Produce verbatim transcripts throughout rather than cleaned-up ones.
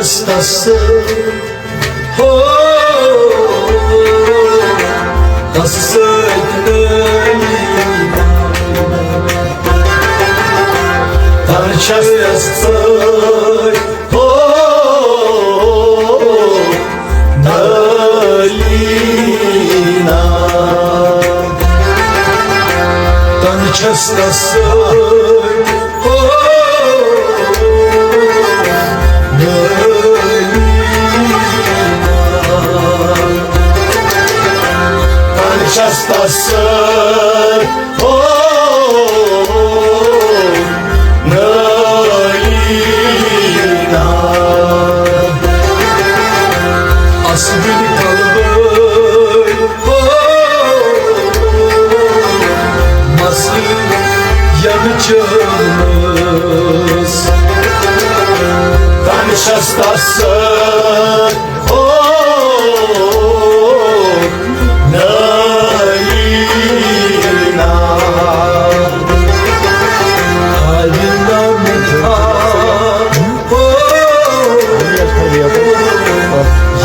تس سۭتۍ، ہو، تس سۭتۍ نٲلی۔ تن چھس تس سۭتۍ، ہو، نٲلی نا۔ تن چھس تس سۭتۍ، ہو، نٲلی نا۔ تن چھس تس سۭتۍ، ہو، نٲلی نا۔ اصل کلبہٕ، ہو، مسلہٕ ین چٲنس۔ تن چھس تس سۭتۍ، ہو، نٲلی نا۔ آیہِ نا مےٚ تھاو، ہو،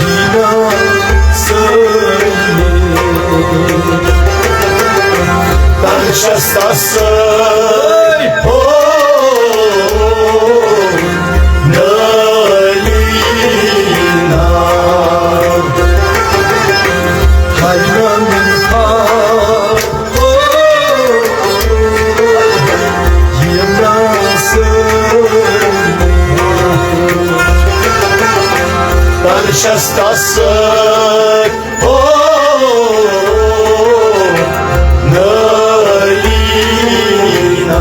یی نا سٲری۔ تن چھس تس سۭتۍ، ہو، نٲلی نا۔ ہاے نا مےٚ تھاو، ہو، یی نا سٲری۔ تن چھس تس سۭتۍ، ہو، نٲلی نا۔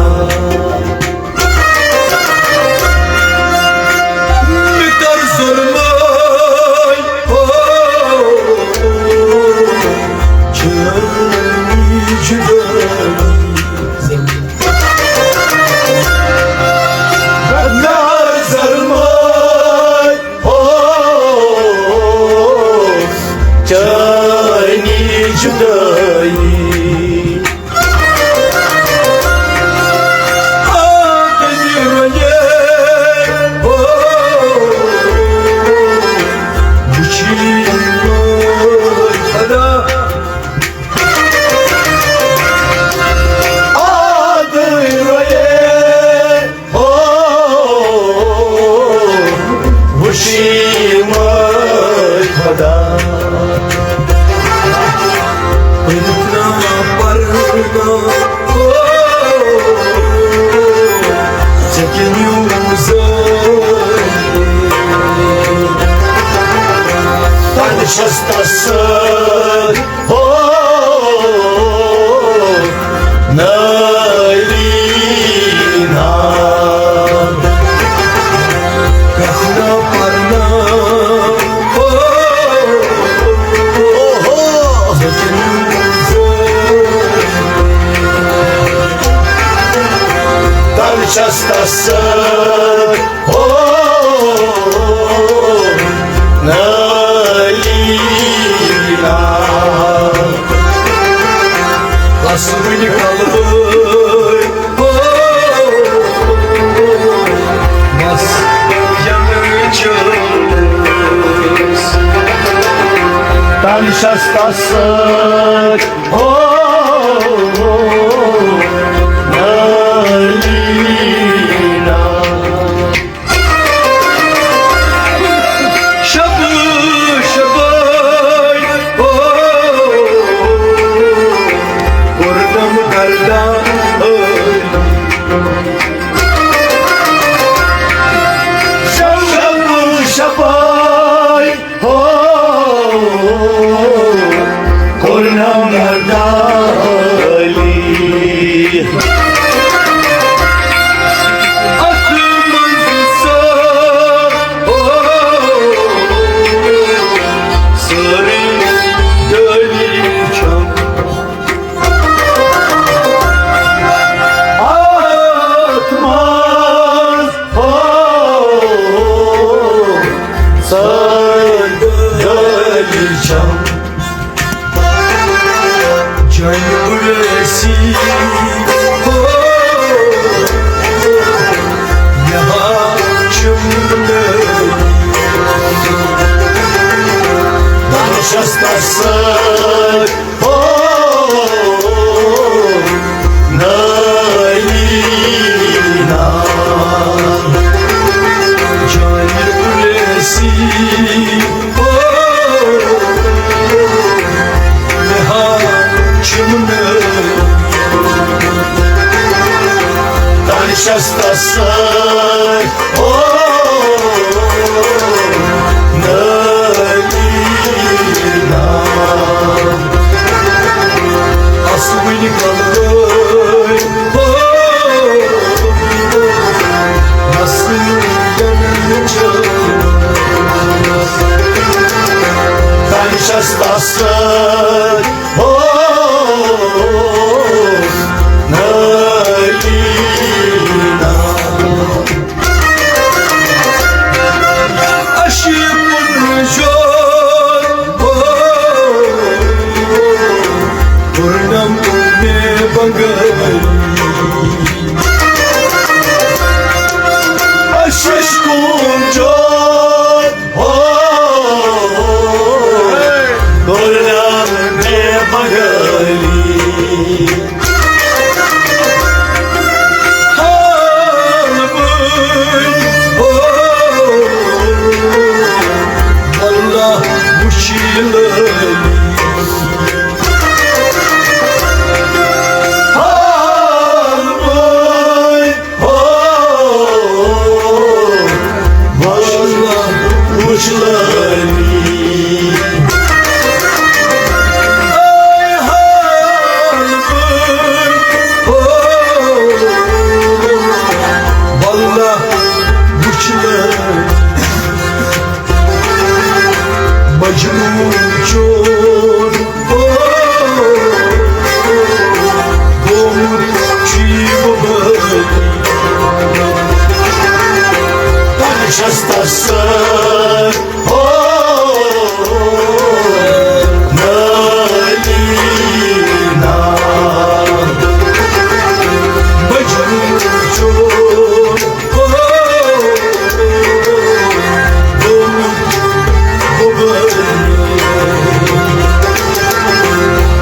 مےٚ کر ظلمے، ہو، چٲنی جدٲیی۔ مےٚ کر ظلمے، ہو، چٲنی جدٲیی۔ آ، تیٚلہِ رویے، ہو، وٕچھی خدا۔ آ، تیٚلہِ رویے، ہو، وٕچھی مٲلۍ خدا۔ پٔرِتھ نا پرنا، ہو، ژےٚ کیٛاہ نیوٗ زٲنۍ؟ تَتہِ چھَس تَس سۭتۍ۔ ہو، نٲلی نا۔ کتھ نہ پرنا۔ ہو، ہو، ہو۔ تن چھس تس سۭتۍ۔ ہو، نٲلی نا۔ اصل کلبہٕ، ہو، بس یمہٕ چٲنِس۔ تن چھس تس سۭتۍ۔ ہو، نٲلی نا۔ شب شبٲے، ہو، کوٚرنم گردان ٲلۍ۔ شب شبٲے، ہو، کوٚرنم گردان شستس سۭتۍ، او نٲلی نام۔ اسوٕنۍ کلہٕ، او نسلن چھِ۔ تنہِ شستس سۭتۍ، او نٲلی نام۔ عشیٖقُن شور، او کوٚرنم مےٚ بنگٲلی۔ عشیٖقُن شور، او کوٚرنم مےٚ بنگٲلی۔ حالمٕے، او، واللہ وٕچھِ لٲلی۔ حالمٕے، او، واللہ وٕچھِ لٲلی۔ اے حالمٕے، او، واللہ وٕچھِ لٲلی۔ مجنون چون، او، گوٚمُت چھُ یہِ وۄبٲلی۔ تنہِ شستس سۭتۍ، او نٲلی نام۔ مجنون چون، او، او، او،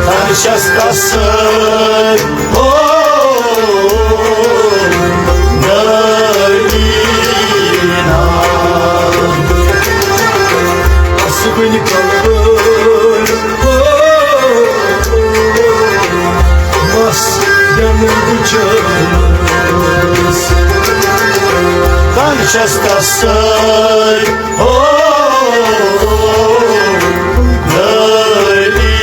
تنہِ شستس سۭتۍ، او نٲلی نام۔ اسوٕنۍ کلہٕ، او، مس دِنہٕ بہٕ چٲنِس۔ تنہِ شستس سۭتۍ، او نٲلی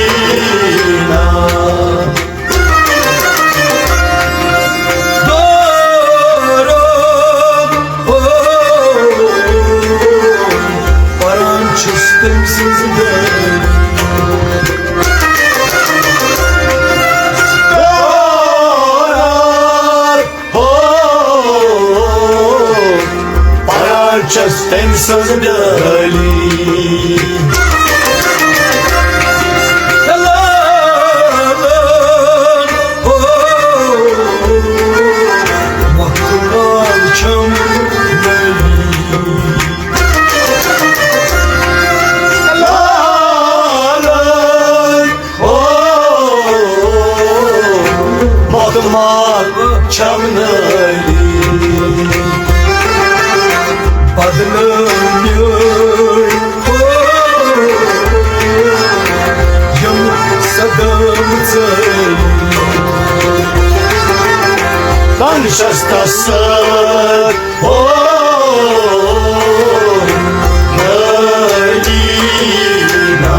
نام۔ دورو، او، پران چھُس تٔمۍ سٕنٛز دٲری۔ دورو، او، پران چھَس تٔمۍ سٕنٛز دٲلی۔ لالن، او، مۄکھٕ لال چھَم دٲلی۔ لالن، او، مۄکھٕ لال چھَم دٲلی۔ بدنٲمی، او، یِم صدم ژٲلۍ۔ تنگ شستس سۭتۍ، او، مدینہ۔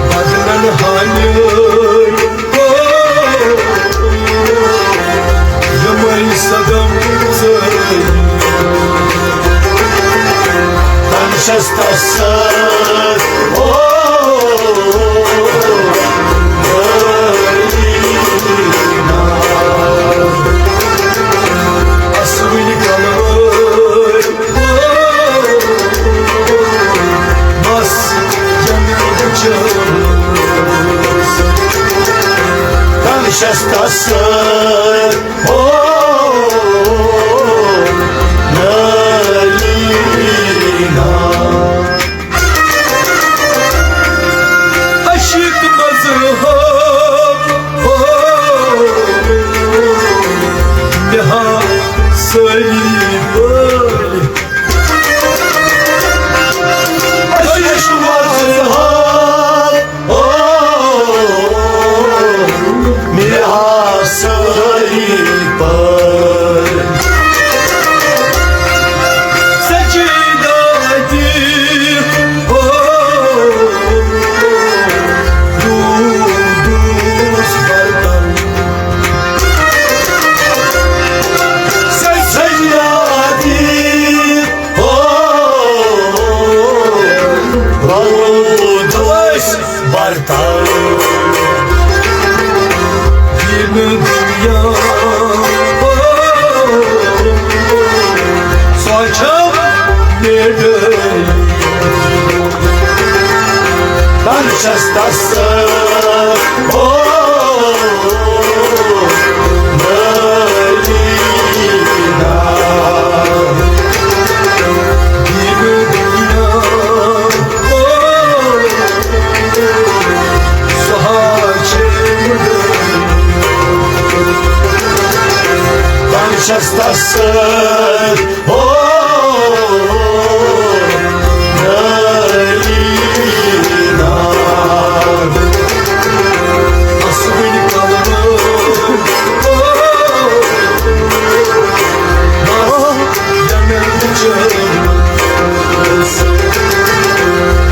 بدنن ہانیٲے، او، یِمے صدم ژٲلۍ۔ تنگ شستس سۭتۍ، او، مدینہ۔ اسوٕنۍ کلہٕ وٲلۍ، بس جنت چٲنِس۔ تنگ شستس سۭتۍ، او، مدینہ۔ عشق مذہب، او، مےٚ ہاو سٲری بٲلۍ۔ عشق مذہب، او، مےٚ ہاو سٲری شستس او مدینہ۔ شستس او مدینہ۔ اصل کلمہ او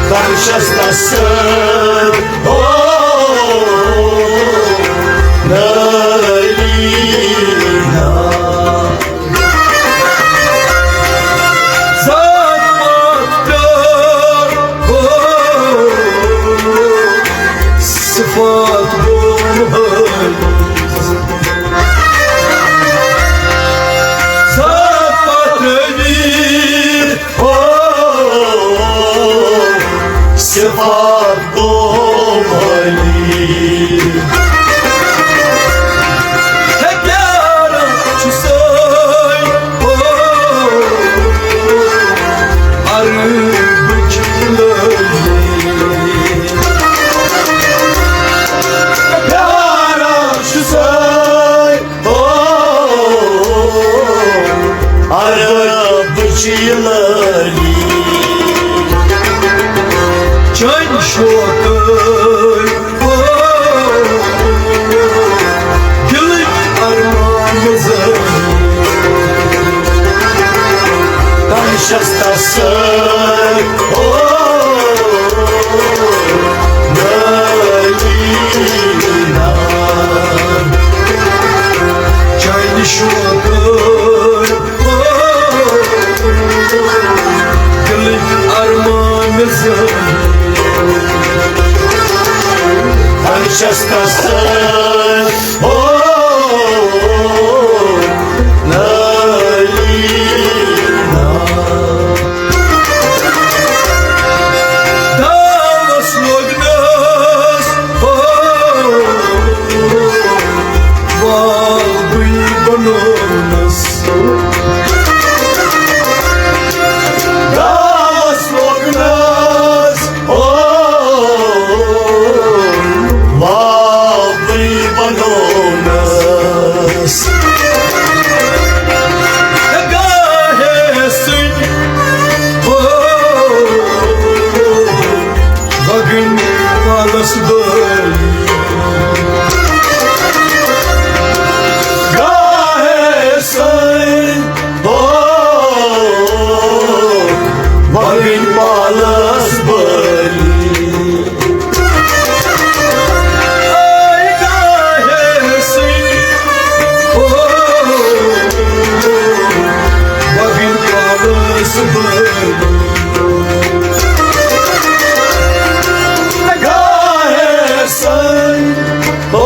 تنشستس او مدینہ۔ ذات پاتھ پیار او صفات گوٚو حٲوِس۔ ذات پاتھ نبی او صفات گوٚو حٲوِس۔ ہے پیاران چھُسَے او عربٕچ لٲلی۔ پیاران چھُسَے او عربٕچ لٲلی۔ چٲنۍ شوقہٕ او دِلٕکۍ ارمان زٲنۍ۔ تنشستس او مدینہ۔ چانہِ شوقہٕ او دِلٕکۍ ارمان زٲنۍ۔ تنشستس او مدینہ۔ داوس لوگنس او وابٕے بنوونس۔ داوس لوگنس او وابٕے بنوونس۔ گاہے سٕنۍ او وگٕنۍ پالس بٲلی۔ گاہے سٕنۍ او وگٕنۍ پالس بٲلی۔ اے گاہے سٕنۍ او وگٕنۍ پالس بٲلی۔ گاہے سٕنۍ او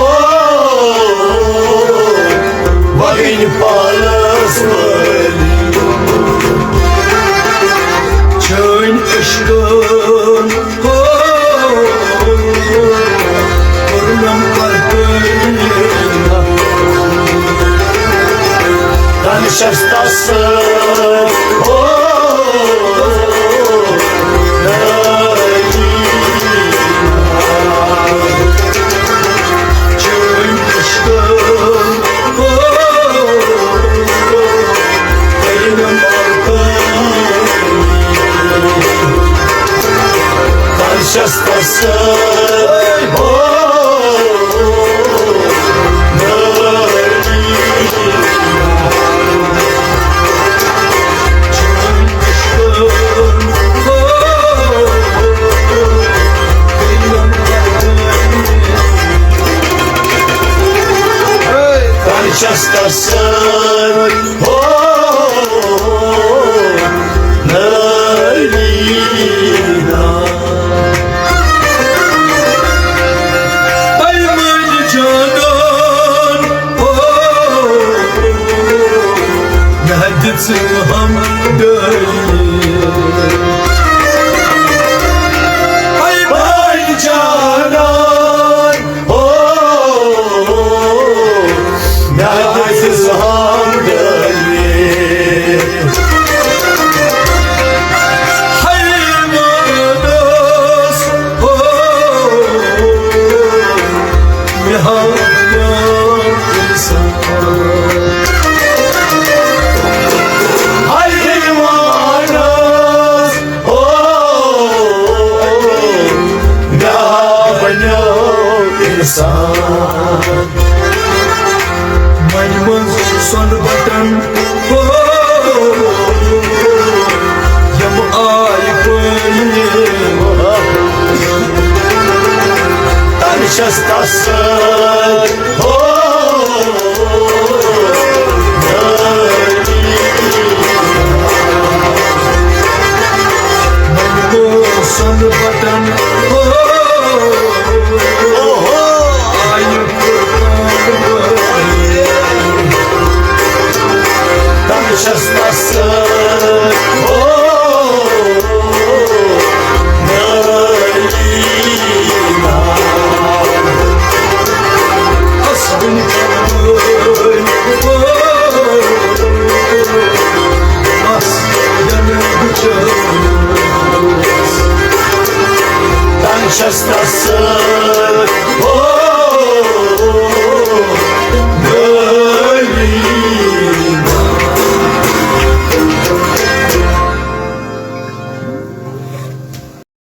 وگٕنۍ پالس بٲلی۔ چٲنۍ عشقن او کوٚرنم قربٲنی۔ تنشستس او شستس او شستس او مدینہ۔ پیمٲنۍ جانان او مےٚ دِژ ہمدردی۔ پیمٲنۍ جانان آسہِ سہاو ڈٲلِتھ۔ حیوانس ہو مےٚ ہاو انسان۔ حیوانس ہو مےٚ ہاو انسان۔ مَنہِ منٛز سۄنہٕ بٹن، ہو، یِم آیہِ پٲلِتھ۔ تَلہٕ چھَس تَس سۭتۍ، ہو، مَنہِ منٛز سۄنہٕ بٹن، ہو، آیہِ تَلہٕ چھَس تَس سۭتۍ۔